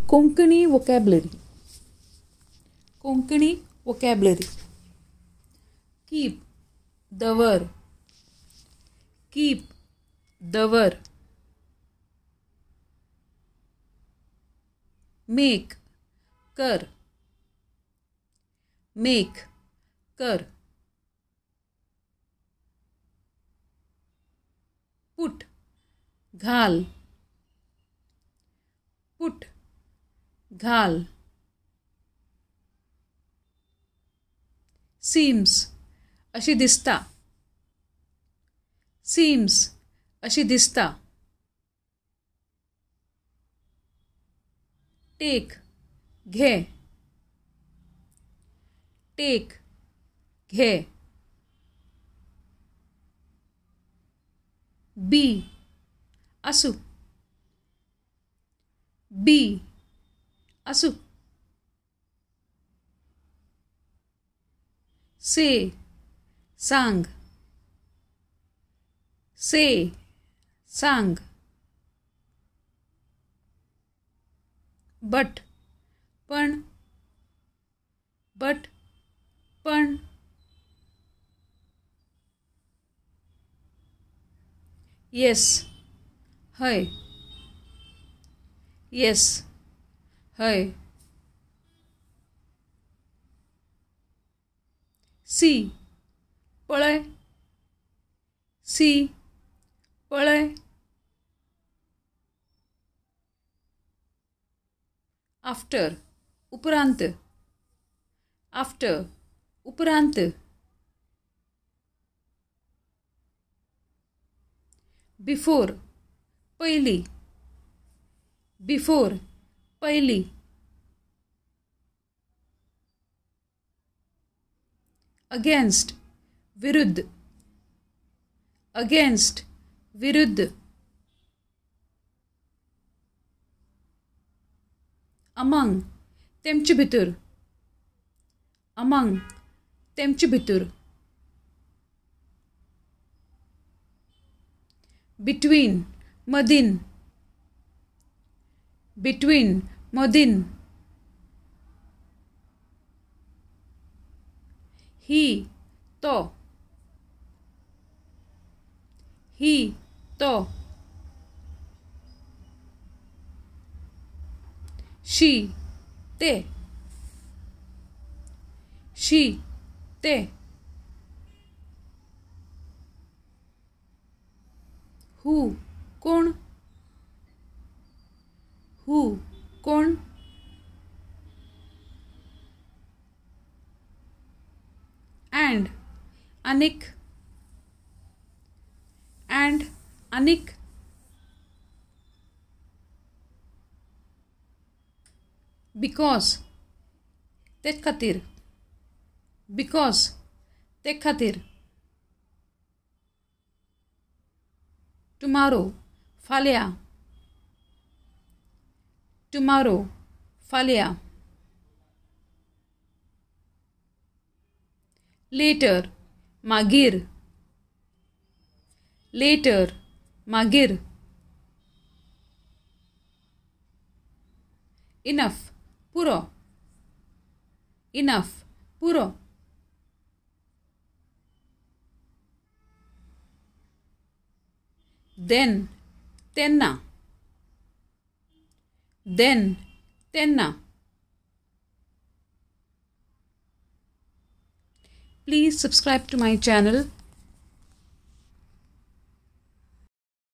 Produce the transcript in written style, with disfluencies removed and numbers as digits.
Konkani vocabulary. Konkani vocabulary. Keep, दवर. Keep, दवर. मेक, कर. मेक, कर. पुट, घाल. पुट, घाल. सीम्स, अशी दिसता. सीम्स, अशी दिसता. टेक, घे. टेक, घे. बी, आसू. बी, आसू. से, सांग. से, सांग. बट, पण. बट, पण. येस, हय. येस, हय. सी, पळय. सी, पळय. आफ्टर, उपरांत. आफ्टर, उपरांत. बिफोर, पयली. बिफोर, पयली. अगेन्स्ट, विरुद्ध. अगेन्स्ट, विरुद्ध. अमंग, तेमचे भितर. अमंग, तेमचे भितर. बिटवीन, मदीन. बिटवीन, मदीन. ही, तो. ही, तो. शी, ते. शी, ते. हू, कोण. हू, कोण. अँड, आनीक. अँड, आनीक. Because, तेच खातीर. Because, ते खातीर. टुमारो, फाल्यां. टुमारो, फाल्यां. लेटर, मागीर. लेटर, मागीर. इनफ, पुरो. इनफ, पुरो. देन, तेन्ना. देन, तेन्ना. Please subscribe to my channel.